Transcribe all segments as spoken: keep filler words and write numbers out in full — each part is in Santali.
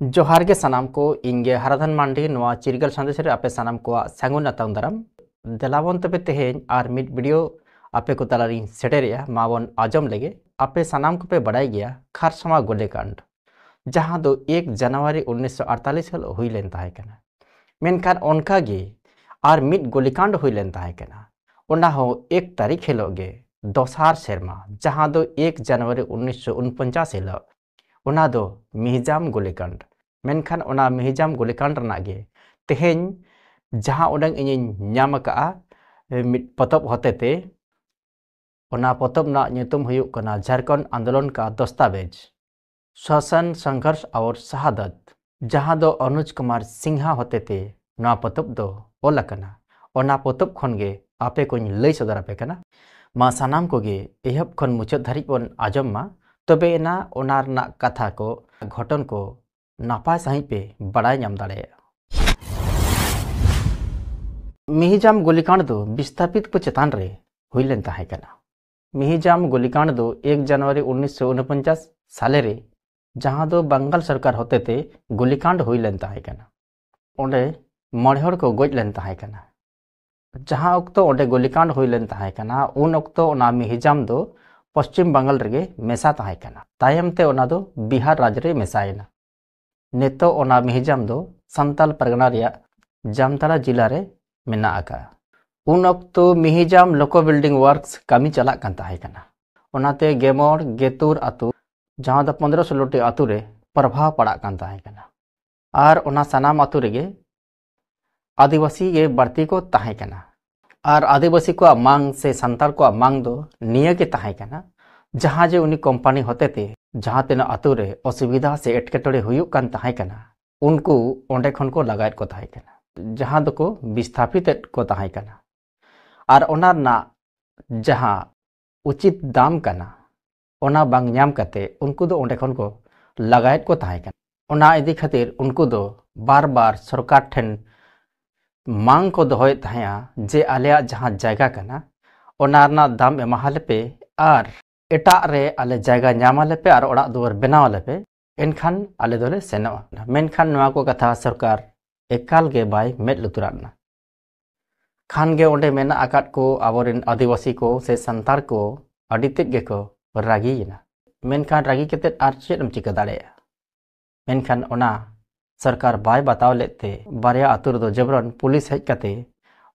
ᱡᱚᱦᱟᱨ ᱜᱮ ᱥᱟᱱᱟᱢ ᱠᱚ, ᱤᱧ ᱜᱮ ᱦᱟᱨᱟᱫᱷᱚᱱ ᱢᱟᱱᱰᱤ, ᱱᱚᱣᱟ ᱪᱤᱨᱜᱟᱹᱞ ᱥᱟᱸᱫᱮᱥ ᱨᱮ ᱟᱯᱮ ᱥᱟᱱᱟᱢ ᱠᱚᱣᱟᱜ ᱥᱟᱹᱜᱩᱱ ᱟᱛᱟᱝ ᱫᱟᱨᱟᱢ᱾ ᱫᱮᱞᱟ ᱵᱚᱱ ᱛᱚᱵᱮ ᱛᱮᱦᱮᱧ ᱟᱨ ᱢᱤᱫ ᱵᱷᱤᱰᱤᱭᱳ ᱟᱯᱮ ᱠᱚ ᱛᱟᱞᱟᱨᱤᱧ ᱥᱮᱴᱮᱨᱮᱜᱼᱟ, ᱢᱟ ᱵᱚᱱ ᱟᱸᱡᱚᱢ ᱞᱮᱜᱮ᱾ ᱟᱯᱮ ᱥᱟᱱᱟᱢ ᱠᱚᱯᱮ ᱵᱟᱲᱟᱭ ᱜᱮᱭᱟ ᱠᱷᱟᱨᱥᱟᱣᱟ ᱜᱚᱞᱤᱠᱟᱱᱰ, ᱡᱟᱦᱟᱸ ᱫᱚ ᱮᱠ ᱡᱟᱱᱩᱣᱟᱨᱤ ᱩᱱᱤᱥᱥᱚ ᱟᱴᱛᱟᱞᱤᱥ ᱦᱤᱞᱳᱜ ᱦᱩᱭ ᱞᱮᱱ ᱛᱟᱦᱮᱸ ᱠᱟᱱᱟ᱾ ᱢᱮᱱᱠᱷᱟᱱ ᱚᱱᱠᱟ ᱜᱮ ᱟᱨ ᱢᱤᱫ ᱜᱚᱞᱤᱠᱟᱱᱰ ᱦᱩᱭ ᱞᱮᱱ ᱛᱟᱦᱮᱸ ᱠᱟᱱᱟ, ᱚᱱᱟ ᱦᱚᱸ ᱮᱠ ᱛᱟᱹᱨᱤᱠᱷ ᱦᱤᱞᱳᱜ ᱜᱮ, ᱫᱚᱥᱟᱨ ᱥᱮᱨᱢᱟ, ᱡᱟᱦᱟᱸ ᱫᱚ ᱮᱠ ᱡᱟᱱᱩᱣᱟᱨᱤ ᱩᱱᱤᱥᱥᱚ ᱩᱱᱯᱚᱧᱪᱟᱥ ᱦᱤᱞᱳᱜ, ᱚᱱᱟ ᱫᱚ ᱢᱤᱦᱤᱡᱟᱢ ᱜᱚᱞᱤᱠᱟᱱᱰ᱾ ᱢᱮᱱᱠᱷᱟᱱ ᱚᱱᱟ ᱢᱤᱦᱤᱡᱟᱢ ᱜᱚᱞᱤᱠᱟᱱᱰ ᱨᱮᱱᱟᱜ ᱜᱮ ᱛᱮᱦᱮᱧ ᱡᱟᱦᱟᱸ ᱩᱰᱟᱹᱝ ᱤᱧᱤᱧ ᱧᱟᱢ ᱟᱠᱟᱫᱼᱟ, ᱢᱤᱫ ᱯᱚᱛᱚᱵ ᱦᱚᱛᱮᱛᱮ, ᱚᱱᱟ ᱯᱚᱛᱚᱵ ᱨᱮᱱᱟᱜ ᱧᱩᱛᱩᱢ ᱦᱩᱭᱩᱜ ᱠᱟᱱᱟ ᱡᱷᱟᱨᱠᱷᱚᱸᱰ ᱟᱱᱫᱳᱞᱚᱱ ᱠᱟ ᱫᱚᱥᱛᱟᱵᱮᱡᱽ, ᱥᱟᱥᱚᱱ ᱥᱚᱝᱜᱷᱚᱨᱥ ᱟᱣᱨ ᱥᱟᱦᱟᱫᱚᱛ, ᱡᱟᱦᱟᱸ ᱫᱚ ᱚᱱᱩᱡᱽ ᱠᱩᱢᱟᱨ ᱥᱤᱝᱦᱟ ᱦᱚᱛᱮᱛᱮ ᱱᱚᱣᱟ ᱯᱚᱛᱚᱵ ᱫᱚ ᱚᱞ ᱟᱠᱟᱱᱟ᱾ ᱚᱱᱟ ᱯᱚᱛᱚᱵ ᱠᱷᱚᱱ ᱜᱮ ᱟᱯᱮ ᱠᱚᱧ ᱞᱟᱹᱭ ᱥᱚᱫᱚᱨ ᱟᱯᱮ ᱠᱟᱱᱟ᱾ ᱢᱟ ᱥᱟᱱᱟᱢ ᱠᱚᱜᱮ ᱮᱦᱚᱵ ᱠᱷᱚᱱ ᱢᱩᱪᱟᱹᱫ ᱫᱷᱟᱹᱨᱤᱡ ᱵᱚᱱ ᱟᱸᱡᱚᱢ ᱢᱟ, ᱛᱚᱵᱮ ᱮᱱᱟ ᱚᱱᱟ ᱨᱮᱱᱟᱜ ᱠᱟᱛᱷᱟ ᱠᱚ, ᱜᱷᱚᱴᱚᱱ ᱠᱚ ᱱᱟᱯᱟᱭ ᱥᱟᱺᱦᱤᱡ ᱯᱮ ᱵᱟᱲᱟᱭ ᱧᱟᱢ ᱫᱟᱲᱮᱭᱟᱜᱼᱟ᱾ ᱢᱤᱦᱤᱡᱟᱢ ᱜᱚᱞᱤᱠᱟᱸᱰ ᱫᱚ ᱵᱤᱥᱛᱷᱟᱯᱤᱛ ᱠᱚ ᱪᱮᱛᱟᱱ ᱨᱮ ᱦᱩᱭ ᱞᱮᱱ ᱛᱟᱦᱮᱸ ᱠᱟᱱᱟ᱾ ᱢᱤᱦᱤᱡᱟᱢ ᱜᱚᱞᱤᱠᱟᱸᱰ ᱫᱚ ᱮᱠ ᱡᱟᱱᱩᱣᱟᱨᱤ ᱩᱱᱤᱥᱥᱚ ᱩᱱᱯᱚᱧᱪᱟᱥ ᱥᱟᱞᱮ ᱨᱮ, ᱡᱟᱦᱟᱸ ᱫᱚ ᱵᱟᱝᱜᱟᱞ ᱥᱚᱨᱠᱟᱨ ᱦᱚᱛᱮᱛᱮ ᱜᱚᱞᱤᱠᱟᱸᱰ ᱦᱩᱭ ᱞᱮᱱ ᱛᱟᱦᱮᱸ ᱠᱟᱱᱟ᱾ ᱚᱸᱰᱮ ᱢᱚᱬᱮ ᱦᱚᱲ ᱠᱚ ᱜᱚᱡ ᱞᱮᱱ ᱛᱟᱦᱮᱸ ᱠᱟᱱᱟ᱾ ᱡᱟᱦᱟᱸ ᱚᱠᱛᱚ ᱚᱸᱰᱮ ᱜᱚᱞᱤᱠᱟᱸᱰ ᱦᱩᱭ ᱞᱮᱱ ᱛᱟᱦᱮᱸ ᱠᱟᱱᱟ, ᱩᱱ ᱚᱠᱛᱚ ᱚᱱᱟ ᱢᱤᱦᱤᱡᱟᱢ ᱫᱚ ᱯᱚᱥᱪᱤᱢ ᱵᱟᱝᱜᱟᱞ ᱨᱮᱜᱮ ᱢᱮᱥᱟ ᱛᱟᱦᱮᱸ ᱠᱟᱱᱟ᱾ ᱛᱟᱭᱚᱢ ᱛᱮ ᱚᱱᱟ ᱫᱚ ᱵᱤᱦᱟᱨ ᱨᱟᱡᱽ ᱨᱮ ᱢᱮᱥᱟᱭᱮᱱᱟ᱾ ᱱᱤᱛᱚᱜ ᱚᱱᱟ ᱢᱤᱦᱤᱡᱟᱢ ᱫᱚ ᱥᱟᱱᱛᱟᱞ ᱯᱟᱨᱜᱟᱱᱟ ᱨᱮᱭᱟᱜ ᱡᱟᱢᱛᱟᱲᱟ ᱡᱤᱞᱟ ᱨᱮ ᱢᱮᱱᱟᱜ ᱟᱠᱟᱫᱼᱟ᱾ ᱩᱱ ᱚᱠᱛᱚ ᱢᱤᱦᱤᱡᱟᱢ ᱞᱳᱠᱳ ᱵᱤᱞᱰᱤᱝ ᱣᱟᱨᱠᱥ ᱠᱟᱹᱢᱤ ᱪᱟᱞᱟᱜ ᱠᱟᱱ ᱛᱟᱦᱮᱸ ᱠᱟᱱᱟ᱾ ᱚᱱᱟᱛᱮ ᱜᱮᱢᱚᱲ ᱜᱮᱛᱩᱨ ᱟᱛᱳ, ᱡᱟᱦᱟᱸ ᱫᱚ ᱯᱚᱱᱫᱽᱨᱚ ᱥᱳᱞᱳ ᱴᱤ ᱟᱛᱳ ᱨᱮ ᱯᱨᱚᱵᱷᱟᱵᱽ ᱯᱟᱲᱟᱜ ᱠᱟᱱ ᱛᱟᱦᱮᱸ ᱠᱟᱱᱟ᱾ ᱟᱨ ᱚᱱᱟ ᱥᱟᱱᱟᱢ ᱟᱛᱳ ᱨᱮᱜᱮ ᱟᱹᱫᱤᱵᱟᱹᱥᱤ ᱜᱮ ᱵᱟᱹᱲᱛᱤ ᱠᱚ ᱛᱟᱦᱮᱸ ᱠᱟᱱᱟ᱾ ᱟᱨ ᱟᱹᱫᱤᱵᱟᱹᱥᱤ ᱠᱚᱣᱟᱜ ᱢᱟᱝ ᱥᱮ ᱥᱟᱱᱛᱟᱲ ᱠᱚᱣᱟᱜ ᱢᱟᱝ ᱫᱚ ᱱᱤᱭᱟᱹ ᱜᱮ ᱛᱟᱦᱮᱸ ᱠᱟᱱᱟ, ᱡᱟᱦᱟᱸ ᱡᱮ ᱩᱱᱤ ᱠᱳᱢᱯᱟᱱᱤ ᱦᱚᱛᱮᱛᱮ ᱡᱟᱦᱟᱸ ᱛᱤᱱᱟᱹᱜ ᱟᱛᱳ ᱨᱮ ᱚᱥᱩᱵᱤᱫᱷᱟ ᱥᱮ ᱮᱴᱠᱮᱴᱚᱬᱮ ᱦᱩᱭᱩᱜ ᱠᱟᱱ ᱛᱟᱦᱮᱸ ᱠᱟᱱᱟ, ᱩᱱᱠᱩ ᱚᱸᱰᱮ ᱠᱷᱚᱱ ᱠᱚ ᱞᱟᱜᱟᱭᱮᱫ ᱠᱚ ᱛᱟᱦᱮᱸ ᱠᱟᱱᱟ, ᱡᱟᱦᱟᱸ ᱫᱚᱠᱚ ᱵᱤᱥᱛᱷᱟᱯᱤᱛᱮᱫ ᱠᱚ ᱛᱟᱦᱮᱸ ᱠᱟᱱᱟ᱾ ᱟᱨ ᱚᱱᱟ ᱨᱮᱱᱟᱜ ᱡᱟᱦᱟᱸ ᱩᱪᱤᱛ ᱫᱟᱢ ᱠᱟᱱᱟ, ᱚᱱᱟ ᱵᱟᱝ ᱧᱟᱢ ᱠᱟᱛᱮ ᱩᱱᱠᱩ ᱫᱚ ᱚᱸᱰᱮ ᱠᱷᱚᱱ ᱠᱚ ᱞᱟᱜᱟᱭᱮᱫ ᱠᱚ ᱛᱟᱦᱮᱸ ᱠᱟᱱᱟ᱾ ᱚᱱᱟ ᱤᱫᱤ ᱠᱷᱟᱹᱛᱤᱨ ᱩᱱᱠᱩ ᱫᱚ ᱵᱟᱨ ᱵᱟᱨ ᱥᱚᱨᱠᱟᱨ ᱴᱷᱮᱱ ᱢᱟᱝ ᱠᱚ ᱫᱚᱦᱚᱭᱮᱫ ᱛᱟᱦᱮᱸᱜᱼᱟ ᱡᱮ ᱟᱞᱮᱭᱟᱜ ᱡᱟᱦᱟᱸ ᱡᱟᱭᱜᱟ ᱠᱟᱱᱟ, ᱚᱱᱟ ᱨᱮᱱᱟᱜ ᱫᱟᱢ ᱮᱢᱟᱦᱟᱞᱮ ᱯᱮ ᱟᱨ ᱮᱴᱟᱜ ᱨᱮ ᱟᱞᱮ ᱡᱟᱭᱜᱟ ᱧᱟᱢ ᱟᱞᱮ ᱯᱮ ᱟᱨ ᱚᱲᱟᱜ ᱫᱩᱣᱟᱹᱨ ᱵᱮᱱᱟᱣ ᱟᱞᱮ ᱯᱮ᱾ ᱮᱱᱠᱷᱟᱱ ᱟᱞᱮ ᱫᱚᱞᱮ ᱥᱮᱱᱚᱜᱼᱟ᱾ ᱢᱮᱱᱠᱷᱟᱱ ᱱᱚᱣᱟ ᱠᱚ ᱠᱟᱛᱷᱟ ᱥᱚᱨᱠᱟᱨ ᱮᱠᱟᱞ ᱜᱮ ᱵᱟᱭ ᱢᱮᱫ ᱞᱩᱛᱩᱨᱟᱜ ᱱᱟ᱾ ᱠᱷᱟᱱ ᱜᱮ ᱚᱸᱰᱮ ᱢᱮᱱᱟᱜ ᱟᱠᱟᱫ ᱠᱚ ᱟᱵᱚᱨᱮᱱ ᱟᱹᱫᱤᱵᱟᱹᱥᱤ ᱠᱚ ᱥᱮ ᱥᱟᱱᱛᱟᱲ ᱠᱚ ᱟᱹᱰᱤ ᱛᱮᱫ ᱜᱮᱠᱚ ᱨᱟᱹᱜᱤᱭᱮᱱᱟ᱾ ᱢᱮᱱᱠᱷᱟᱱ ᱨᱟᱹᱜᱤ ᱠᱟᱛᱮᱫ ᱟᱨ ᱪᱮᱫ ᱮᱢ ᱪᱤᱠᱟᱹ ᱫᱟᱲᱮᱭᱟᱜᱼᱟ? ᱢᱮᱱᱠᱷᱟᱱ ᱚᱱᱟ ᱥᱚᱨᱠᱟᱨ ᱵᱟᱭ ᱵᱟᱛᱟᱣ ᱞᱮᱫ ᱛᱮ ᱵᱟᱨᱭᱟ ᱟᱹᱛᱩ ᱨᱮᱫᱚ ᱡᱚᱵᱨᱚᱱ ᱯᱩᱞᱤᱥ ᱦᱮᱡ ᱠᱟᱛᱮ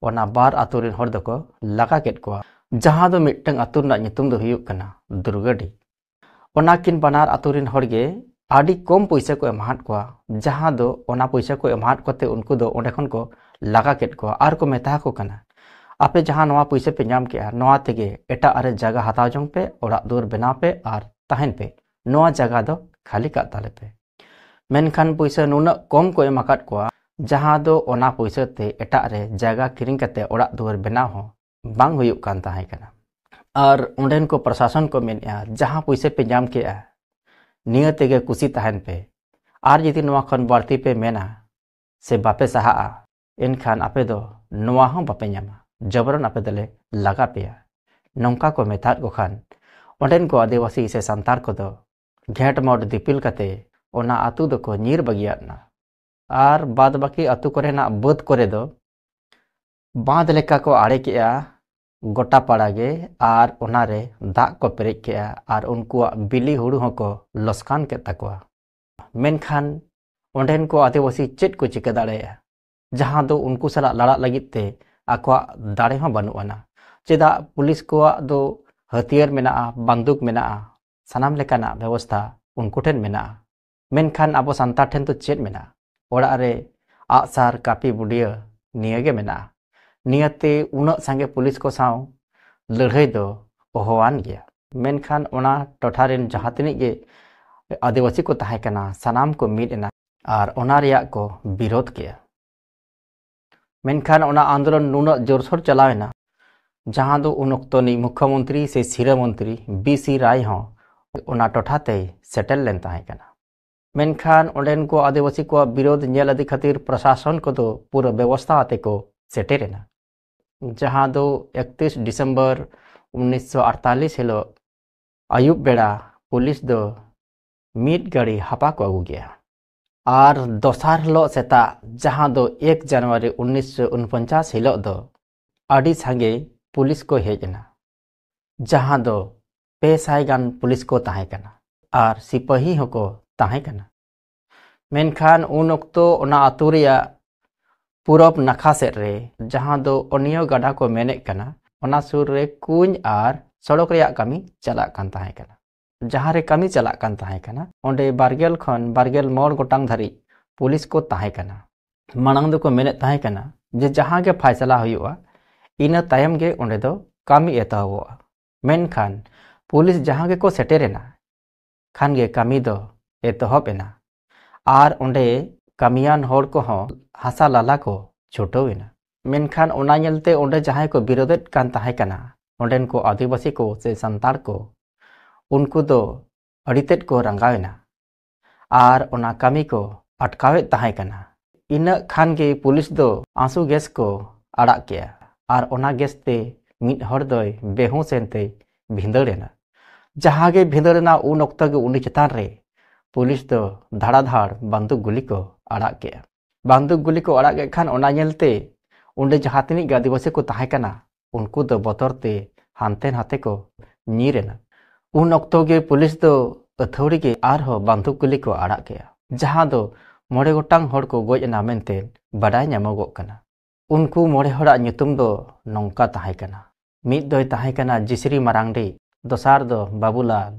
ᱚᱱᱟ ᱵᱟᱨ ᱟᱹᱛᱩ ᱨᱮᱱ ᱦᱚᱲ ᱫᱚᱠᱚ ᱞᱟᱜᱟ ᱠᱮᱫ ᱠᱚᱣᱟ, ᱡᱟᱦᱟᱸ ᱫᱚ ᱢᱤᱫᱴᱟᱝ ᱟᱹᱛᱩ ᱨᱮᱱᱟᱜ ᱧᱩᱛᱩᱢ ᱫᱚ ᱦᱩᱭᱩᱜ ᱠᱟᱱᱟ ᱫᱩᱨᱜᱟᱹᱰᱤ᱾ ᱚᱱᱟ ᱠᱤᱱ ᱵᱟᱱᱟᱨ ᱟᱹᱛᱩ ᱨᱮᱱ ᱦᱚᱲ ᱜᱮ ᱟᱹᱰᱤ ᱠᱚᱢ ᱯᱩᱭᱥᱟᱹ ᱠᱚ ᱮᱢᱟᱦᱟᱫ ᱠᱚᱣᱟ, ᱡᱟᱦᱟᱸ ᱫᱚ ᱚᱱᱟ ᱯᱩᱭᱥᱟᱹ ᱠᱚ ᱮᱢᱟᱦᱟᱫ ᱠᱚᱛᱮ ᱩᱱᱠᱩ ᱫᱚ ᱚᱸᱰᱮ ᱠᱷᱚᱱ ᱠᱚ ᱞᱟᱜᱟ ᱠᱮᱫ ᱠᱚᱣᱟ ᱟᱨ ᱠᱚ ᱢᱮᱛᱟ ᱟᱠᱚ ᱠᱟᱱᱟ, "ᱟᱯᱮ ᱡᱟᱦᱟᱸ ᱱᱚᱣᱟ ᱯᱩᱭᱥᱟᱹ ᱯᱮ ᱧᱟᱢ ᱠᱮᱜᱼᱟ, ᱱᱚᱣᱟ ᱛᱮᱜᱮ ᱮᱴᱟᱜ ᱨᱮ ᱡᱟᱭᱜᱟ ᱦᱟᱛᱟᱣ ᱡᱚᱝ ᱯᱮ, ᱚᱲᱟᱜ ᱫᱩᱣᱟᱹᱨ ᱵᱮᱱᱟᱣ ᱯᱮ ᱟᱨ ᱛᱟᱦᱮᱱ ᱯᱮ, ᱱᱚᱣᱟ ᱡᱟᱭᱜᱟ ᱫᱚ ᱠᱷᱟᱹᱞᱤ ᱠᱟᱜ ᱛᱟᱞᱮ ᱯᱮ᱾" ᱢᱮᱱᱠᱷᱟᱱ ᱯᱩᱭᱥᱟᱹ ᱱᱩᱱᱟᱹᱜ ᱠᱚᱢ ᱠᱚ ᱮᱢ ᱟᱠᱟᱫ ᱠᱚᱣᱟ, ᱡᱟᱦᱟᱸ ᱫᱚ ᱚᱱᱟ ᱯᱩᱭᱥᱟᱹ ᱛᱮ ᱮᱴᱟᱜ ᱨᱮ ᱡᱟᱭᱜᱟ ᱠᱤᱨᱤᱧ ᱠᱟᱛᱮ ᱚᱲᱟᱜ ᱫᱩᱣᱟᱹᱨ ᱵᱮᱱᱟᱣ ᱦᱚᱸ ᱵᱟᱝ ᱦᱩᱭᱩᱜ ᱠᱟᱱ ᱛᱟᱦᱮᱸ ᱠᱟᱱᱟ᱾ ᱟᱨ ᱚᱸᱰᱮᱱ ᱠᱚ ᱯᱨᱚᱥᱟᱥᱚᱱ ᱠᱚ ᱢᱮᱱᱮᱜᱼᱟ, ᱡᱟᱦᱟᱸ ᱯᱩᱭᱥᱟᱹ ᱯᱮ ᱧᱟᱢ ᱠᱮᱜᱼᱟ, ᱱᱤᱭᱟᱹ ᱛᱮᱜᱮ ᱠᱩᱥᱤ ᱛᱟᱦᱮᱱ ᱯᱮ᱾ ᱟᱨ ᱡᱩᱫᱤ ᱱᱚᱣᱟ ᱠᱷᱚᱱ ᱵᱟᱹᱲᱛᱤ ᱯᱮ ᱢᱮᱱᱟ ᱥᱮ ᱵᱟᱯᱮ ᱥᱟᱦᱟᱜᱼᱟ, ᱮᱱᱠᱷᱟᱱ ᱟᱯᱮ ᱫᱚ ᱱᱚᱣᱟ ᱦᱚᱸ ᱵᱟᱯᱮ ᱧᱟᱢᱟ, ᱡᱚᱵᱨᱚᱱ ᱟᱯᱮ ᱫᱚᱞᱮ ᱞᱟᱜᱟ ᱯᱮᱭᱟ᱾ ᱱᱚᱝᱠᱟ ᱠᱚ ᱢᱮᱛᱟᱫ ᱠᱚ ᱠᱷᱟᱱ ᱚᱸᱰᱮᱱ ᱠᱚ ᱟᱹᱫᱤᱵᱟᱹᱥᱤ ᱥᱮ ᱥᱟᱱᱛᱟᱲ ᱠᱚᱫᱚ ᱜᱷᱮᱸᱴ ᱢᱚᱴ ᱫᱤᱯᱤᱞ ᱠᱟᱛᱮ ᱚᱱᱟ ᱟᱹᱛᱩ ᱫᱚᱠᱚ ᱧᱤᱨ ᱵᱟᱹᱜᱤᱭᱟᱫ ᱱᱟ᱾ ᱟᱨ ᱵᱟᱫ ᱵᱟᱹᱠᱤ ᱟᱹᱛᱩ ᱠᱚᱨᱮᱱᱟᱜ ᱵᱟᱹᱫᱽ ᱠᱚᱨᱮ ᱫᱚ ᱵᱟᱸᱫ ᱞᱮᱠᱟ ᱠᱚ ᱟᱲᱮ ᱠᱮᱜᱼᱟ ᱜᱚᱴᱟ ᱯᱟᱲᱟ ᱜᱮ, ᱟᱨ ᱚᱱᱟᱨᱮ ᱫᱟᱜ ᱠᱚ ᱯᱮᱨᱮᱡ ᱠᱮᱜᱼᱟ ᱟᱨ ᱩᱱᱠᱩᱣᱟᱜ ᱵᱤᱞᱤ ᱦᱩᱲᱩ ᱦᱚᱸᱠᱚ ᱞᱚᱥᱠᱟᱱ ᱠᱮᱫ ᱛᱟᱠᱚᱣᱟ᱾ ᱢᱮᱱᱠᱷᱟᱱ ᱚᱸᱰᱮᱱ ᱠᱚ ᱟᱹᱫᱤᱵᱟᱹᱥᱤ ᱪᱮᱫ ᱠᱚ ᱪᱤᱠᱟᱹ ᱫᱟᱲᱮᱭᱟᱜᱼᱟ, ᱡᱟᱦᱟᱸ ᱫᱚ ᱩᱱᱠᱩ ᱥᱟᱞᱟᱜ ᱞᱟᱲᱟᱜ ᱞᱟᱹᱜᱤᱫ ᱛᱮ ᱟᱠᱚᱣᱟᱜ ᱫᱟᱲᱮ ᱦᱚᱸ ᱵᱟᱹᱱᱩᱜ ᱟᱱᱟ? ᱪᱮᱫᱟᱜ ᱯᱩᱞᱤᱥ ᱠᱚᱣᱟᱜ ᱫᱚ ᱦᱟᱹᱛᱭᱟᱹᱨ ᱢᱮᱱᱟᱜᱼᱟ, ᱵᱟᱱᱫᱩᱠ ᱢᱮᱱᱟᱜᱼᱟ, ᱥᱟᱱᱟᱢ ᱞᱮᱠᱟᱱᱟᱜ ᱵᱮᱵᱚᱥᱛᱷᱟ ᱩᱱᱠᱩ ᱴᱷᱮᱱ ᱢᱮᱱᱟᱜᱼᱟ, ᱢᱮᱱᱠᱷᱟᱱ ᱟᱵᱚ ᱥᱟᱱᱛᱟᱲ ᱴᱷᱮᱱ ᱫᱚ ᱪᱮᱫ ᱢᱮᱱᱟᱜᱼᱟ? ᱚᱲᱟᱜ ᱨᱮ ᱟᱜᱼᱥᱟᱨ, ᱠᱟᱹᱯᱤ, ᱵᱩᱰᱤᱭᱟᱹ, ᱱᱤᱭᱟᱹ ᱜᱮ ᱢᱮᱱᱟᱜᱼᱟ᱾ ᱱᱤᱭᱟᱹᱛᱮ ᱩᱱᱟᱹᱜ ᱥᱟᱸᱜᱮ ᱯᱩᱞᱤᱥ ᱠᱚ ᱥᱟᱶ ᱞᱟᱹᱲᱦᱟᱹᱭ ᱫᱚ ᱚᱦᱚᱣᱟᱱ ᱜᱮᱭᱟ᱾ ᱢᱮᱱᱠᱷᱟᱱ ᱚᱱᱟ ᱴᱚᱴᱷᱟ ᱨᱮᱱ ᱡᱟᱦᱟᱸ ᱛᱤᱱᱟᱹᱜ ᱜᱮ ᱟᱹᱫᱤᱵᱟᱹᱥᱤ ᱠᱚ ᱛᱟᱦᱮᱸ ᱠᱟᱱᱟ, ᱥᱟᱱᱟᱢ ᱠᱚ ᱢᱤᱫ ᱮᱱᱟ ᱟᱨ ᱚᱱᱟ ᱨᱮᱭᱟᱜ ᱠᱚ ᱵᱤᱨᱳᱫᱷ ᱠᱮᱜᱼᱟ᱾ ᱢᱮᱱᱠᱷᱟᱱ ᱚᱱᱟ ᱟᱱᱫᱳᱞᱚᱱ ᱱᱩᱱᱟᱹᱜ ᱡᱳᱨᱥᱳᱨ ᱪᱟᱞᱟᱣ ᱮᱱᱟ, ᱡᱟᱦᱟᱸ ᱫᱚ ᱩᱱ ᱚᱠᱛᱚ ᱨᱤᱱᱤᱡ ᱢᱩᱠᱷᱭᱚᱢᱚᱱᱛᱨᱤ ᱥᱮ ᱥᱤᱨᱟᱹ ᱢᱚᱱᱛᱨᱤ ᱵᱤ ᱥᱤ ᱨᱟᱭ ᱦᱚᱸ ᱚᱱᱟ ᱴᱚᱴᱷᱟ ᱛᱮᱭ ᱥᱮᱴᱮᱨ ᱞᱮᱱ ᱛᱟᱦᱮᱸ ᱠᱟᱱᱟ᱾ ᱢᱮᱱᱠᱷᱟᱱ ᱚᱸᱰᱮᱱ ᱠᱚ ᱟᱹᱫᱤᱵᱟᱹᱥᱤ ᱠᱚᱣᱟᱜ ᱵᱤᱨᱳᱫᱷ ᱧᱮᱞ ᱤᱫᱤ ᱠᱷᱟᱹᱛᱤᱨ ᱯᱨᱚᱥᱟᱥᱚᱱ ᱠᱚᱫᱚ ᱯᱩᱨᱟᱹ ᱵᱮᱵᱚᱥᱛᱷᱟ ᱟᱛᱮ ᱠᱚ ᱥᱮᱴᱮᱨ ᱮᱱᱟ, ᱡᱟᱦᱟᱸ ᱫᱚ ᱮᱠᱛᱤᱥ ᱰᱤᱥᱮᱢᱵᱚᱨ ᱩᱱᱤᱥᱥᱚ ᱟᱴᱛᱟᱞᱤᱥ ᱦᱤᱞᱳᱜ ᱟᱹᱭᱩᱵ ᱵᱮᱲᱟ ᱯᱩᱞᱤᱥ ᱫᱚ ᱢᱤᱫ ᱜᱟᱹᱰᱤ ᱦᱟᱯᱟ ᱠᱚ ᱟᱹᱜᱩ ᱠᱮᱜᱼᱟ᱾ ᱟᱨ ᱫᱚᱥᱟᱨ ᱦᱤᱞᱳᱜ ᱥᱮᱛᱟᱜ, ᱡᱟᱦᱟᱸ ᱫᱚ ᱮᱠ ᱡᱟᱱᱩᱣᱟᱨᱤ ᱩᱱᱤᱥᱥᱚ ᱩᱱᱯᱚᱧᱪᱟᱥ ᱦᱤᱞᱳᱜ ᱫᱚ, ᱟᱹᱰᱤ ᱥᱟᱸᱜᱮ ᱯᱩᱞᱤᱥ ᱠᱚ ᱦᱮᱡ ᱮᱱᱟ, ᱡᱟᱦᱟᱸ ᱫᱚ ᱯᱮ ᱥᱟᱭ ᱜᱟᱱ ᱯᱩᱞᱤᱥ ᱠᱚ ᱛᱟᱦᱮᱸ ᱠᱟᱱᱟ ᱟᱨ ᱥᱤᱯᱟᱹᱦᱤ ᱦᱚᱸᱠᱚ ᱛᱟᱦᱮᱸ ᱠᱟᱱᱟ᱾ ᱢᱮᱱᱠᱷᱟᱱ ᱩᱱ ᱚᱠᱛᱚ ᱚᱱᱟ ᱟᱹᱛᱩ ᱨᱮᱭᱟᱜ ᱯᱩᱨᱚᱵᱽ ᱱᱟᱠᱷᱟ ᱥᱮᱫ ᱨᱮ, ᱡᱟᱦᱟᱸ ᱫᱚ ᱚᱱᱤᱭᱚ ᱜᱟᱰᱟ ᱠᱚ ᱢᱮᱱᱮᱫ ᱠᱟᱱᱟ, ᱚᱱᱟ ᱥᱩᱨ ᱨᱮ ᱠᱩᱧ ᱟᱨ ᱥᱚᱲᱚᱠ ᱨᱮᱭᱟᱜ ᱠᱟᱹᱢᱤ ᱪᱟᱞᱟᱜ ᱠᱟᱱ ᱛᱟᱦᱮᱸ ᱠᱟᱱᱟ᱾ ᱡᱟᱦᱟᱸ ᱨᱮ ᱠᱟᱹᱢᱤ ᱪᱟᱞᱟᱜ ᱠᱟᱱ ᱛᱟᱦᱮᱸ ᱠᱟᱱᱟ, ᱚᱸᱰᱮ ᱵᱟᱨᱜᱮᱞ ᱠᱷᱚᱱ ᱵᱟᱨᱜᱮᱞ ᱢᱚᱬ ᱜᱚᱴᱟᱝ ᱫᱷᱟᱹᱨᱤᱡ ᱯᱩᱞᱤᱥ ᱠᱚ ᱛᱟᱦᱮᱸ ᱠᱟᱱᱟ᱾ ᱢᱟᱲᱟᱝ ᱫᱚᱠᱚ ᱢᱮᱱᱮᱫ ᱛᱟᱦᱮᱸ ᱠᱟᱱᱟ ᱡᱮ ᱡᱟᱦᱟᱸ ᱜᱮ ᱯᱷᱟᱭᱥᱟᱞᱟ ᱦᱩᱭᱩᱜᱼᱟ, ᱤᱱᱟᱹ ᱛᱟᱭᱚᱢ ᱜᱮ ᱚᱸᱰᱮ ᱫᱚ ᱠᱟᱹᱢᱤ ᱮᱛᱚᱦᱚᱵᱚᱜᱼᱟ᱾ ᱢᱮᱱᱠᱷᱟᱱ ᱯᱩᱞᱤᱥ ᱡᱟᱦᱟᱸ ᱜᱮᱠᱚ ᱥᱮᱴᱮᱨᱮᱱᱟ, ᱠᱷᱟᱱ ᱜᱮ ᱠᱟᱹᱢᱤ ᱫᱚ ᱮᱛᱚᱦᱚᱵ ᱮᱱᱟ᱾ ᱟᱨ ᱚᱸᱰᱮ ᱠᱟᱹᱢᱤᱭᱟᱱ ᱦᱚᱲ ᱠᱚᱦᱚᱸ ᱦᱟᱥᱟ ᱞᱟᱞᱟ ᱠᱚ ᱪᱷᱩᱴᱟᱹᱣ ᱮᱱᱟ᱾ ᱢᱮᱱᱠᱷᱟᱱ ᱚᱱᱟ ᱧᱮᱞᱛᱮ ᱚᱸᱰᱮ ᱡᱟᱦᱟᱸᱭ ᱠᱚ ᱵᱤᱨᱳᱫᱮᱫ ᱠᱟᱱ ᱛᱟᱦᱮᱸ ᱠᱟᱱᱟ, ᱚᱸᱰᱮᱱ ᱠᱚ ᱟᱹᱫᱤᱵᱟᱹᱥᱤ ᱠᱚ ᱥᱮ ᱥᱟᱱᱛᱟᱲ ᱠᱚ, ᱩᱱᱠᱩ ᱫᱚ ᱟᱹᱰᱤ ᱛᱮᱫ ᱠᱚ ᱨᱟᱸᱜᱟᱣ ᱮᱱᱟ ᱟᱨ ᱚᱱᱟ ᱠᱟᱹᱢᱤ ᱠᱚ ᱟᱴᱠᱟᱣᱮᱫ ᱛᱟᱦᱮᱸ ᱠᱟᱱᱟ᱾ ᱤᱱᱟᱹᱜ ᱠᱷᱟᱱ ᱜᱮ ᱯᱩᱞᱤᱥ ᱫᱚ ᱟᱸᱥᱩ ᱜᱮᱥ ᱠᱚ ᱟᱲᱟᱜ ᱠᱮᱜᱼᱟ ᱟᱨ ᱚᱱᱟ ᱜᱮᱥ ᱛᱮ ᱢᱤᱫ ᱦᱚᱲ ᱫᱚᱭ ᱵᱮᱦᱩᱸᱥ ᱮᱱᱛᱮ ᱵᱷᱤᱸᱫᱟᱹᱲ ᱮᱱᱟ᱾ ᱡᱟᱦᱟᱸ ᱜᱮ ᱵᱷᱤᱸᱫᱟᱹᱲ ᱮᱱᱟ, ᱩᱱ ᱚᱠᱛᱚ ᱜᱮ ᱩᱱᱤ ᱪᱮᱛᱟᱱ ᱨᱮ ᱯᱩᱞᱤᱥ ᱫᱚ ᱫᱷᱟᱲᱟᱫᱷᱟᱲ ᱵᱟᱱᱫᱩᱠ ᱜᱩᱞᱤ ᱠᱚ ᱟᱲᱟᱜ ᱠᱮᱜᱼᱟ᱾ ᱵᱟᱱᱫᱩᱠ ᱜᱩᱞᱤ ᱠᱚ ᱟᱲᱟᱜ ᱠᱮᱫ ᱠᱷᱟᱱ ᱚᱱᱟ ᱧᱮᱞᱛᱮ ᱚᱸᱰᱮ ᱡᱟᱦᱟᱸ ᱛᱤᱱᱟᱹᱜ ᱜᱮ ᱟᱹᱫᱤᱵᱟᱹᱥᱤ ᱠᱚ ᱛᱟᱦᱮᱸ ᱠᱟᱱᱟ, ᱩᱱᱠᱩ ᱫᱚ ᱵᱚᱛᱚᱨ ᱛᱮ ᱦᱟᱱᱛᱮ ᱱᱟᱛᱮ ᱠᱚ ᱧᱤᱨ ᱮᱱᱟ᱾ ᱩᱱ ᱚᱠᱛᱚ ᱜᱮ ᱯᱩᱞᱤᱥ ᱫᱚ ᱟᱹᱛᱷᱟᱹᱣᱲᱤ ᱜᱮ ᱟᱨᱦᱚᱸ ᱵᱟᱱᱫᱩᱠ ᱜᱩᱞᱤ ᱠᱚ ᱟᱲᱟᱜ ᱠᱮᱜᱼᱟ, ᱡᱟᱦᱟᱸ ᱫᱚ ᱢᱚᱬᱮ ᱜᱚᱴᱟᱝ ᱦᱚᱲ ᱠᱚ ᱜᱚᱡ ᱮᱱᱟ ᱢᱮᱱᱛᱮ ᱵᱟᱰᱟᱭ ᱧᱟᱢᱚᱜᱚᱜ ᱠᱟᱱᱟ᱾ ᱩᱱᱠᱩ ᱢᱚᱬᱮ ᱦᱚᱲᱟᱜ ᱧᱩᱛᱩᱢ ᱫᱚ ᱱᱚᱝᱠᱟ ᱛᱟᱦᱮᱸ ᱠᱟᱱᱟ᱾ ᱢᱤᱫ ᱫᱚᱭ ᱛᱟᱦᱮᱸ ᱠᱟᱱᱟ ᱡᱤᱥᱨᱤ ᱢᱟᱨᱟᱝᱰᱤ, ᱫᱚᱥᱟᱨ ᱫᱚ ᱵᱟᱵᱩᱞᱟᱞ,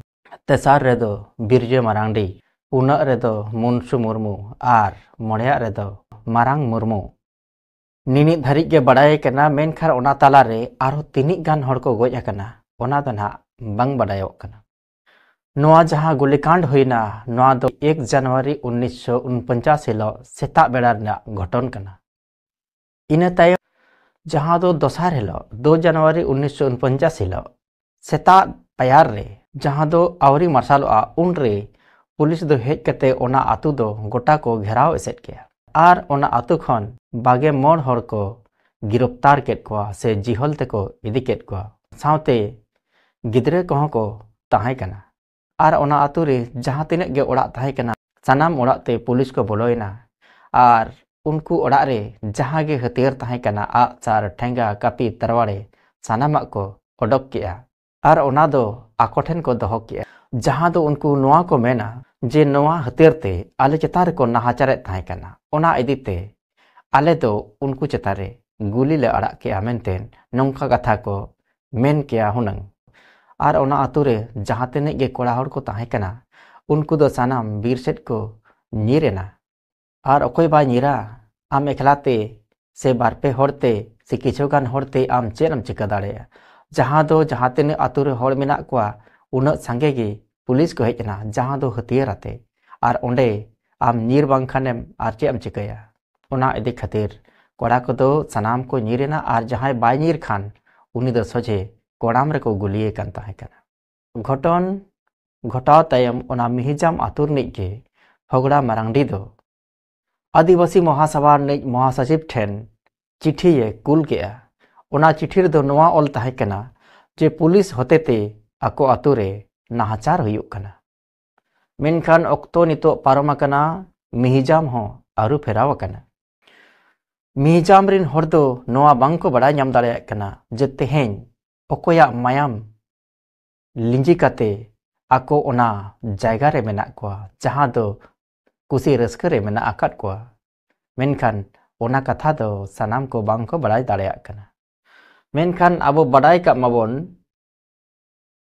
ᱛᱮᱥᱟᱨ ᱨᱮᱫᱚ ᱵᱤᱨᱡᱟᱹ ᱢᱟᱨᱟᱝᱰᱤ, ᱯᱩᱱᱟᱜ ᱨᱮᱫᱚ ᱢᱩᱱᱥᱩ ᱢᱩᱨᱢᱩ ᱟᱨ ᱢᱚᱬᱮᱭᱟᱜ ᱨᱮᱫᱚ ᱢᱟᱨᱟᱝ ᱢᱩᱨᱢᱩ᱾ ᱱᱤᱱᱤᱜ ᱫᱷᱟᱹᱨᱤᱡ ᱜᱮ ᱵᱟᱰᱟᱭ ᱠᱟᱱᱟ, ᱢᱮᱱᱠᱷᱟᱱ ᱚᱱᱟ ᱛᱟᱞᱟᱨᱮ ᱟᱨᱦᱚᱸ ᱛᱤᱱᱤᱜ ᱜᱟᱱ ᱦᱚᱲ ᱠᱚ ᱜᱚᱡ ᱟᱠᱟᱱᱟ, ᱚᱱᱟ ᱫᱚ ᱱᱟᱦᱟᱜ ᱵᱟᱝ ᱵᱟᱰᱟᱭᱚᱜ ᱠᱟᱱᱟ᱾ ᱱᱚᱣᱟ ᱡᱟᱦᱟᱸ ᱜᱩᱞᱤᱠᱟᱱᱰ ᱦᱩᱭᱱᱟ, ᱱᱚᱣᱟ ᱫᱚ ᱮᱠ ᱡᱟᱱᱩᱣᱟᱨᱤ ᱩᱱᱤᱥᱥᱚ ᱩᱱᱯᱚᱧᱪᱟᱥ ᱦᱤᱞᱳᱜ ᱥᱮᱛᱟᱜ ᱵᱮᱲᱟ ᱨᱮᱱᱟᱜ ᱜᱷᱚᱴᱚᱱ ᱠᱟᱱᱟ᱾ ᱤᱱᱟᱹ ᱛᱟᱭᱚᱢ ᱡᱟᱦᱟᱸ ᱫᱚ ᱫᱚᱥᱟᱨ ᱦᱤᱞᱳᱜ, ᱫᱩ ᱡᱟᱱᱩᱣᱟᱨᱤ ᱩᱱᱤᱥᱥᱚ ᱩᱱᱯᱚᱧᱪᱟᱥ ᱦᱤᱞᱳᱜ ᱥᱮᱛᱟᱜ ᱯᱟᱭᱟᱨ ᱨᱮ, ᱡᱟᱦᱟᱸ ᱫᱚ ᱟᱹᱣᱨᱤ ᱢᱟᱨᱥᱟᱞᱚᱜᱼᱟ, ᱩᱱᱨᱮ ᱯᱩᱞᱤᱥ ᱫᱚ ᱦᱮᱡ ᱠᱟᱛᱮ ᱚᱱᱟ ᱟᱹᱛᱩ ᱫᱚ ᱜᱚᱴᱟ ᱠᱚ ᱜᱷᱮᱨᱟᱣ ᱮᱥᱮᱫ ᱠᱮᱜᱼᱟ ᱟᱨ ᱚᱱᱟ ᱟᱹᱛᱩ ᱠᱷᱚᱱ ᱵᱟᱜᱮ ᱢᱚᱬ ᱦᱚᱲ ᱠᱚ ᱜᱤᱨᱚᱯᱛᱟᱨ ᱠᱮᱫ ᱠᱚᱣᱟ ᱥᱮ ᱡᱤᱦᱚᱞ ᱛᱮᱠᱚ ᱤᱫᱤ ᱠᱮᱫ ᱠᱚᱣᱟ᱾ ᱥᱟᱶᱛᱮ ᱜᱤᱫᱽᱨᱟᱹ ᱠᱚᱦᱚᱸ ᱠᱚ ᱛᱟᱦᱮᱸ ᱠᱟᱱᱟ᱾ ᱟᱨ ᱚᱱᱟ ᱟᱛᱳ ᱨᱮ ᱡᱟᱦᱟᱸ ᱛᱤᱱᱟᱹᱜ ᱜᱮ ᱚᱲᱟᱜ ᱛᱟᱦᱮᱸ ᱠᱟᱱᱟ, ᱥᱟᱱᱟᱢ ᱚᱲᱟᱜ ᱛᱮ ᱯᱩᱞᱤᱥ ᱠᱚ ᱵᱚᱞᱚᱭᱮᱱᱟ᱾ ᱟᱨ ᱩᱱᱠᱩ ᱚᱲᱟᱜ ᱨᱮ ᱡᱟᱦᱟᱸ ᱜᱮ ᱦᱟᱹᱛᱭᱟᱹᱨ ᱛᱟᱦᱮᱸ ᱠᱟᱱᱟ, ᱟᱜ ᱥᱟᱨ, ᱴᱷᱮᱸᱜᱟ, ᱠᱟᱹᱯᱤ, ᱛᱟᱨᱣᱟᱲᱮ, ᱥᱟᱱᱟᱢᱟᱜ ᱠᱚ ᱚᱰᱚᱠ ᱠᱮᱜᱼᱟ᱾ ᱟᱨ ᱚᱱᱟ ᱫᱚ ᱟᱠᱚ ᱴᱷᱮᱱ ᱠᱚ ᱫᱚᱦᱚ ᱠᱮᱜᱼᱟ, ᱡᱟᱦᱟᱸ ᱫᱚ ᱩᱱᱠᱩ ᱱᱚᱣᱟ ᱠᱚ ᱢᱮᱱᱟ ᱡᱮ ᱱᱚᱣᱟ ᱦᱟᱹᱛᱭᱟᱹᱨ ᱛᱮ ᱟᱞᱮ ᱪᱮᱛᱟᱱ ᱨᱮᱠᱚ ᱱᱟᱦᱟᱪᱟᱨᱮᱫ ᱛᱟᱦᱮᱸ ᱠᱟᱱᱟ, ᱚᱱᱟ ᱤᱫᱤ ᱛᱮ ᱟᱞᱮ ᱫᱚ ᱩᱱᱠᱩ ᱪᱮᱛᱟᱱ ᱨᱮ ᱜᱩᱞᱤ ᱞᱮ ᱟᱲᱟᱜ ᱠᱮᱜᱼᱟ ᱢᱮᱱᱛᱮ ᱱᱚᱝᱠᱟ ᱠᱟᱛᱷᱟ ᱠᱚ ᱢᱮᱱ ᱠᱮᱭᱟ ᱦᱩᱱᱟᱹᱝ᱾ ᱟᱨ ᱚᱱᱟ ᱟᱛᱳ ᱨᱮ ᱡᱟᱦᱟᱸ ᱛᱤᱱᱟᱹᱜ ᱜᱮ ᱠᱚᱲᱟ ᱦᱚᱲ ᱠᱚ ᱛᱟᱦᱮᱸ ᱠᱟᱱᱟ, ᱩᱱᱠᱩ ᱫᱚ ᱥᱟᱱᱟᱢ ᱵᱤᱨ ᱥᱮᱫ ᱠᱚ ᱧᱤᱨ ᱮᱱᱟ᱾ ᱟᱨ ᱚᱠᱚᱭ ᱵᱟᱭ ᱧᱤᱨᱟ? ᱟᱢ ᱮᱠᱞᱟ ᱛᱮ ᱥᱮ ᱵᱟᱨ ᱯᱮ ᱦᱚᱲ ᱛᱮ ᱥᱮ ᱠᱤᱪᱷᱩ ᱜᱟᱱ ᱦᱚᱲ ᱛᱮ ᱟᱢ ᱪᱮᱫ ᱮᱢ ᱪᱤᱠᱟᱹ ᱫᱟᱲᱮᱭᱟᱜᱼᱟ? ᱡᱟᱦᱟᱸ ᱫᱚ ᱡᱟᱦᱟᱸ ᱛᱤᱱᱟᱹᱜ ᱟᱛᱳ ᱨᱮ ᱦᱚᱲ ᱢᱮᱱᱟᱜ ᱠᱚᱣᱟ, ᱩᱱᱟᱹᱜ ᱥᱟᱸᱜᱮ ᱜᱮ ᱯᱩᱞᱤᱥ ᱠᱚ ᱦᱮᱡ ᱮᱱᱟ, ᱡᱟᱦᱟᱸ ᱫᱚ ᱦᱟᱹᱛᱭᱟᱹᱨ ᱟᱛᱮ᱾ ᱟᱨ ᱚᱸᱰᱮ ᱟᱢ ᱧᱤᱨ ᱵᱟᱝᱠᱷᱟᱱᱮᱢ ᱟᱨ ᱪᱮᱫ ᱮᱢ ᱪᱤᱠᱟᱹᱭᱟ? ᱚᱱᱟ ᱤᱫᱤ ᱠᱷᱟᱹᱛᱤᱨ ᱠᱚᱲᱟ ᱠᱚᱫᱚ ᱥᱟᱱᱟᱢ ᱠᱚ ᱧᱤᱨ ᱮᱱᱟ, ᱟᱨ ᱡᱟᱦᱟᱸᱭ ᱵᱟᱭ ᱧᱤᱨ ᱠᱷᱟᱱ ᱩᱱᱤ ᱫᱚ ᱥᱚᱡᱷᱮ ᱠᱚᱲᱟᱢ ᱨᱮᱠᱚ ᱜᱩᱞᱤᱭᱮ ᱠᱟᱱ ᱛᱟᱦᱮᱸ ᱠᱟᱱᱟ᱾ ᱜᱷᱚᱴᱚᱱ ᱜᱷᱚᱴᱟᱣ ᱛᱟᱭᱚᱢ ᱚᱱᱟ ᱢᱤᱦᱤᱡᱟᱢ ᱟᱛᱳ ᱨᱤᱱᱤᱡ ᱜᱮ ᱯᱷᱚᱜᱽᱲᱟ ᱢᱟᱨᱟᱝᱰᱤ ᱫᱚ ᱟᱹᱫᱤᱵᱟᱹᱥᱤ ᱢᱚᱦᱟᱥᱟᱵᱷᱟ ᱨᱤᱱᱤᱡ ᱢᱚᱦᱟᱥᱚᱪᱤᱵᱽ ᱴᱷᱮᱱ ᱪᱤᱴᱷᱤᱭᱮ ᱠᱩᱞ ᱠᱮᱜᱼᱟ᱾ ᱚᱱᱟ ᱪᱤᱴᱷᱤ ᱨᱮᱫᱚ ᱱᱚᱣᱟ ᱚᱞ ᱛᱟᱦᱮᱸ ᱠᱟᱱᱟ ᱡᱮ ᱯᱩᱞᱤᱥ ᱦᱚᱛᱮᱛᱮ ᱟᱠᱚ ᱟᱛᱳ ᱨᱮ ᱱᱟᱦᱟᱪᱟᱨ ᱦᱩᱭᱩᱜ ᱠᱟᱱᱟ᱾ ᱢᱮᱱᱠᱷᱟᱱ ᱚᱠᱛᱚ ᱱᱤᱛᱚᱜ ᱯᱟᱨᱚᱢ ᱟᱠᱟᱱᱟ, ᱢᱤᱦᱤᱡᱟᱢ ᱦᱚᱸ ᱟᱹᱨᱩ ᱯᱷᱮᱨᱟᱣ ᱟᱠᱟᱱᱟ᱾ ᱢᱤᱦᱤᱡᱟᱢ ᱨᱤᱱ ᱦᱚᱲ ᱫᱚ ᱱᱚᱣᱟ ᱵᱟᱝ ᱠᱚ ᱵᱟᱲᱟᱭ ᱧᱟᱢ ᱫᱟᱲᱮᱭᱟᱜ ᱠᱟᱱᱟ ᱡᱮ ᱛᱮᱦᱮᱧ ᱚᱠᱚᱭᱟᱜ ᱢᱟᱭᱟᱢ ᱞᱤᱸᱡᱤ ᱠᱟᱛᱮ ᱟᱠᱚ ᱚᱱᱟ ᱡᱟᱭᱜᱟ ᱨᱮ ᱢᱮᱱᱟᱜ ᱠᱚᱣᱟ, ᱡᱟᱦᱟᱸ ᱫᱚ ᱠᱩᱥᱤ ᱨᱟᱹᱥᱠᱟᱹ ᱨᱮ ᱢᱮᱱᱟᱜ ᱟᱠᱟᱫ ᱠᱚᱣᱟ᱾ ᱢᱮᱱᱠᱷᱟᱱ ᱚᱱᱟ ᱠᱟᱛᱷᱟ ᱫᱚ ᱥᱟᱱᱟᱢ ᱠᱚ ᱵᱟᱝ ᱠᱚ ᱵᱟᱲᱟᱭ ᱫᱟᱲᱮᱭᱟᱜ ᱠᱟᱱᱟ᱾ ᱢᱮᱱᱠᱷᱟᱱ ᱟᱵᱚ ᱵᱟᱰᱟᱭ ᱠᱟᱜ ᱢᱟᱵᱚᱱ,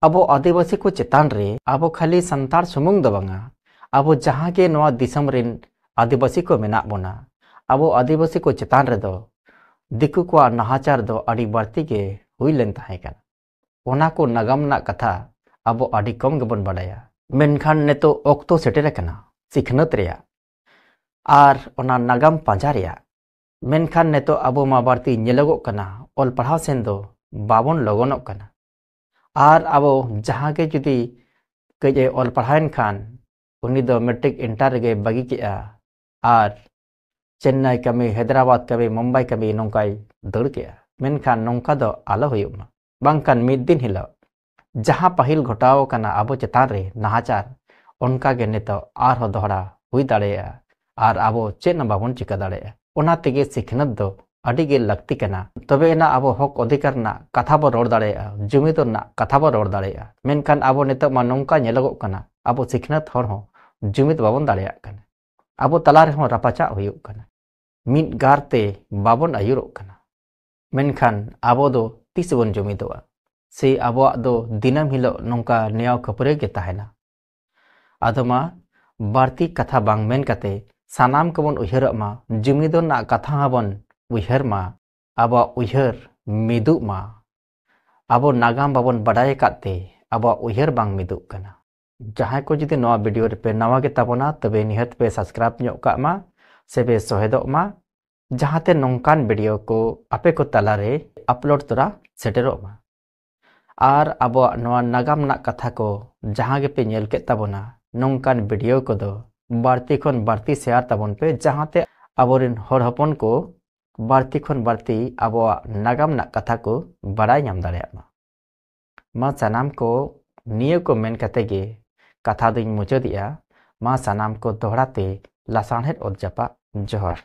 ᱟᱵᱚ ᱟᱹᱫᱤᱵᱟᱹᱥᱤ ᱠᱚ ᱪᱮᱛᱟᱱ ᱨᱮ ᱟᱵᱚ ᱠᱷᱟᱹᱞᱤ ᱥᱟᱱᱛᱟᱲ ᱥᱩᱢᱩᱝ ᱫᱚ ᱵᱟᱝᱟ, ᱟᱵᱚ ᱡᱟᱦᱟᱸ ᱜᱮ ᱱᱚᱣᱟ ᱫᱤᱥᱚᱢ ᱨᱤᱱ ᱟᱹᱫᱤᱵᱟᱹᱥᱤ ᱠᱚ ᱢᱮᱱᱟᱜ ᱵᱚᱱᱟ, ᱟᱵᱚ ᱟᱹᱫᱤᱵᱟᱹᱥᱤ ᱠᱚ ᱪᱮᱛᱟᱱ ᱨᱮᱫᱚ ᱫᱤᱠᱩ ᱠᱚᱣᱟᱜ ᱱᱟᱦᱟᱪᱟᱨ ᱫᱚ ᱟᱹᱰᱤ ᱵᱟᱹᱲᱛᱤ ᱜᱮ ᱦᱩᱭ ᱞᱮᱱ ᱛᱟᱦᱮᱸ ᱠᱟᱱᱟ᱾ ᱚᱱᱟ ᱠᱚ ᱱᱟᱜᱟᱢ ᱨᱮᱱᱟᱜ ᱠᱟᱛᱷᱟ ᱟᱵᱚ ᱟᱹᱰᱤ ᱠᱚᱢ ᱜᱮᱵᱚᱱ ᱵᱟᱰᱟᱭᱟ᱾ ᱢᱮᱱᱠᱷᱟᱱ ᱱᱤᱛᱚᱜ ᱚᱠᱛᱚ ᱥᱮᱴᱮᱨ ᱟᱠᱟᱱᱟ ᱥᱤᱠᱷᱱᱟᱹᱛ ᱨᱮᱭᱟᱜ ᱟᱨ ᱚᱱᱟ ᱱᱟᱜᱟᱢ ᱯᱟᱸᱡᱟ ᱨᱮᱭᱟᱜ᱾ ᱢᱮᱱᱠᱷᱟᱱ ᱱᱤᱛᱚᱜ ᱟᱵᱚ ᱢᱟ ᱵᱟᱹᱲᱛᱤ ᱧᱮᱞᱚᱜᱚᱜ ᱠᱟᱱᱟ, ᱚᱞ ᱯᱟᱲᱦᱟᱣ ᱥᱮᱱ ᱫᱚ ᱵᱟᱵᱚᱱ ᱞᱚᱜᱚᱱᱚᱜ ᱠᱟᱱᱟ᱾ ᱟᱨ ᱟᱵᱚ ᱡᱟᱦᱟᱸ ᱜᱮ ᱡᱩᱫᱤ ᱠᱟᱹᱡ ᱮ ᱚᱞ ᱯᱟᱲᱦᱟᱣᱮᱱ ᱠᱷᱟᱱ, ᱩᱱᱤ ᱫᱚ ᱢᱮᱴᱨᱤᱠ ᱤᱱᱴᱟᱨ ᱨᱮᱜᱮ ᱵᱟᱹᱜᱤ ᱠᱮᱜᱼᱟ ᱟᱨ ᱪᱮᱱᱱᱟᱭ ᱠᱟᱹᱢᱤ, ᱦᱟᱭᱫᱨᱟᱵᱟᱫᱽ ᱠᱟᱹᱢᱤ, ᱢᱩᱢᱵᱟᱭ ᱠᱟᱹᱢᱤ ᱱᱚᱝᱠᱟᱭ ᱫᱟᱹᱲ ᱠᱮᱜᱼᱟ᱾ ᱢᱮᱱᱠᱷᱟᱱ ᱱᱚᱝᱠᱟ ᱫᱚ ᱟᱞᱚ ᱦᱩᱭᱩᱜ ᱢᱟ, ᱵᱟᱝᱠᱷᱟᱱ ᱢᱤᱫ ᱫᱤᱱ ᱦᱤᱞᱳᱜ ᱡᱟᱦᱟᱸ ᱯᱟᱹᱦᱤᱞ ᱜᱷᱚᱴᱟᱣ ᱟᱠᱟᱱᱟ ᱟᱵᱚ ᱪᱮᱛᱟᱱ ᱨᱮ ᱱᱟᱦᱟᱪᱟᱨ, ᱚᱱᱠᱟ ᱜᱮ ᱱᱤᱛᱚᱜ ᱟᱨᱦᱚᱸ ᱫᱚᱦᱲᱟ ᱦᱩᱭ ᱫᱟᱲᱮᱭᱟᱜᱼᱟ ᱟᱨ ᱟᱵᱚ ᱪᱮᱫ ᱦᱚᱸ ᱵᱟᱵᱚᱱ ᱪᱤᱠᱟᱹ ᱫᱟᱲᱮᱭᱟᱜᱼᱟ᱾ ᱚᱱᱟ ᱛᱮᱜᱮ ᱥᱤᱠᱷᱱᱟᱹᱛ ᱫᱚ ᱟᱹᱰᱤ ᱜᱮ ᱞᱟᱹᱠᱛᱤ ᱠᱟᱱᱟ᱾ ᱛᱚᱵᱮ ᱮᱱᱟ ᱟᱵᱚ ᱦᱚᱠ ᱚᱫᱷᱤᱠᱟᱨ ᱨᱮᱱᱟᱜ ᱠᱟᱛᱷᱟ ᱵᱚ ᱨᱚᱲ ᱫᱟᱲᱮᱭᱟᱜᱼᱟ, ᱡᱩᱢᱤᱫ ᱨᱮᱱᱟᱜ ᱠᱟᱛᱷᱟ ᱵᱚ ᱨᱚᱲ ᱫᱟᱲᱮᱭᱟᱜᱼᱟ᱾ ᱢᱮᱱᱠᱷᱟᱱ ᱟᱵᱚ ᱱᱤᱛᱚᱜ ᱢᱟ ᱱᱚᱝᱠᱟ ᱧᱮᱞᱚᱜᱚᱜ ᱠᱟᱱᱟ, ᱟᱵᱚ ᱥᱤᱠᱷᱱᱟᱹᱛ ᱦᱚᱲ ᱦᱚᱸ ᱡᱩᱢᱤᱫ ᱵᱟᱵᱚᱱ ᱫᱟᱲᱮᱭᱟᱜ ᱠᱟᱱᱟ᱾ ᱟᱵᱚ ᱛᱟᱞᱟ ᱨᱮᱦᱚᱸ ᱨᱟᱯᱟᱪᱟᱜ ᱦᱩᱭᱩᱜ ᱠᱟᱱᱟ, ᱢᱤᱫ ᱜᱟᱨ ᱛᱮ ᱵᱟᱵᱚᱱ ᱟᱹᱭᱩᱨᱚᱜ ᱠᱟᱱᱟ᱾ ᱢᱮᱱᱠᱷᱟᱱ ᱟᱵᱚ ᱫᱚ ᱛᱤᱥ ᱵᱚᱱ ᱡᱩᱢᱤᱫᱚᱜᱼᱟ? ᱥᱮ ᱟᱵᱚᱣᱟᱜ ᱫᱚ ᱫᱤᱱᱟᱹᱢ ᱦᱤᱞᱳᱜ ᱱᱚᱝᱠᱟ ᱱᱮᱭᱟᱣ ᱠᱷᱟᱹᱯᱟᱹᱨᱤ ᱜᱮ ᱛᱟᱦᱮᱱᱟ? ᱟᱫᱚ ᱢᱟ ᱵᱟᱹᱲᱛᱤ ᱠᱟᱛᱷᱟ ᱵᱟᱝ ᱢᱮᱱ ᱠᱟᱛᱮ ᱥᱟᱱᱟᱢ ᱠᱚᱵᱚᱱ ᱩᱭᱦᱟᱹᱨᱚᱜ ᱢᱟ, ᱡᱩᱢᱤᱫᱚᱜ ᱨᱮᱱᱟᱜ ᱠᱟᱛᱷᱟ ᱦᱚᱸᱵᱚᱱ ᱩᱭᱦᱟᱹᱨ ᱢᱟ, ᱟᱵᱚᱣᱟᱜ ᱩᱭᱦᱟᱹᱨ ᱢᱤᱫᱚᱜ ᱢᱟ᱾ ᱟᱵᱚ ᱱᱟᱜᱟᱢ ᱵᱟᱵᱚᱱ ᱵᱟᱰᱟᱭ ᱟᱠᱟᱫ ᱛᱮ ᱟᱵᱚᱣᱟᱜ ᱩᱭᱦᱟᱹᱨ ᱵᱟᱝ ᱢᱤᱫᱚᱜ ᱠᱟᱱᱟ᱾ ᱡᱟᱦᱟᱸᱭ ᱠᱚ ᱡᱩᱫᱤ ᱱᱚᱣᱟ ᱵᱷᱤᱰᱤᱭᱳ ᱨᱮᱯᱮ ᱱᱟᱣᱟ ᱜᱮ ᱛᱟᱵᱚᱱᱟ, ᱛᱚᱵᱮ ᱱᱤᱦᱟᱹᱛ ᱯᱮ ᱥᱟᱵᱥᱠᱨᱟᱭᱤᱵᱽ ᱧᱚᱜ ᱠᱟᱜ ᱢᱟ ᱥᱮ ᱯᱮ ᱥᱚᱦᱮᱫᱚᱜ ᱢᱟ, ᱡᱟᱦᱟᱸᱛᱮ ᱱᱚᱝᱠᱟᱱ ᱵᱷᱤᱰᱤᱭᱳ ᱠᱚ ᱟᱯᱮ ᱠᱚ ᱛᱟᱞᱟᱨᱮ ᱟᱯᱞᱳᱰ ᱛᱚᱨᱟ ᱥᱮᱴᱮᱨᱚᱜ ᱢᱟ᱾ ᱟᱨ ᱟᱵᱚᱣᱟᱜ ᱱᱚᱣᱟ ᱱᱟᱜᱟᱢ ᱨᱮᱱᱟᱜ ᱠᱟᱛᱷᱟ ᱠᱚ ᱡᱟᱦᱟᱸ ᱜᱮᱯᱮ ᱧᱮᱞ ᱠᱮᱫ ᱛᱟᱵᱚᱱᱟ, ᱱᱚᱝᱠᱟᱱ ᱵᱷᱤᱰᱤᱭᱳ ᱠᱚᱫᱚ ᱵᱟᱹᱲᱛᱤ ᱠᱷᱚᱱ ᱵᱟᱹᱲᱛᱤ ᱥᱮᱭᱟᱨ ᱛᱟᱵᱚᱱ ᱯᱮ, ᱡᱟᱦᱟᱸᱛᱮ ᱟᱵᱚᱨᱮᱱ ᱦᱚᱲ ᱦᱚᱯᱚᱱ ᱠᱚ ᱵᱟᱹᱲᱛᱤ ᱠᱷᱚᱱ ᱵᱟᱹᱲᱛᱤ ᱟᱵᱚᱣᱟᱜ ᱱᱟᱜᱟᱢ ᱨᱮᱱᱟᱜ ᱠᱟᱛᱷᱟ ᱠᱚ ᱵᱟᱲᱟᱭ ᱧᱟᱢ ᱫᱟᱲᱮᱭᱟᱜ ᱢᱟ᱾ ᱢᱟ ᱥᱟᱱᱟᱢ ᱠᱚ ᱱᱤᱭᱟᱹ ᱠᱚ ᱢᱮᱱ ᱠᱟᱛᱮ ᱜᱮ ᱠᱟᱛᱷᱟ ᱫᱚᱧ ᱢᱩᱪᱟᱹᱫᱮᱜᱼᱟ᱾ ᱢᱟ ᱥᱟᱱᱟᱢ ᱠᱚ ᱫᱚᱦᱲᱟ ᱛᱮ ᱞᱟᱥᱟᱬᱦᱮᱫ ᱚᱛ ᱡᱟᱯᱟᱜ ᱡᱚᱦᱟᱨ᱾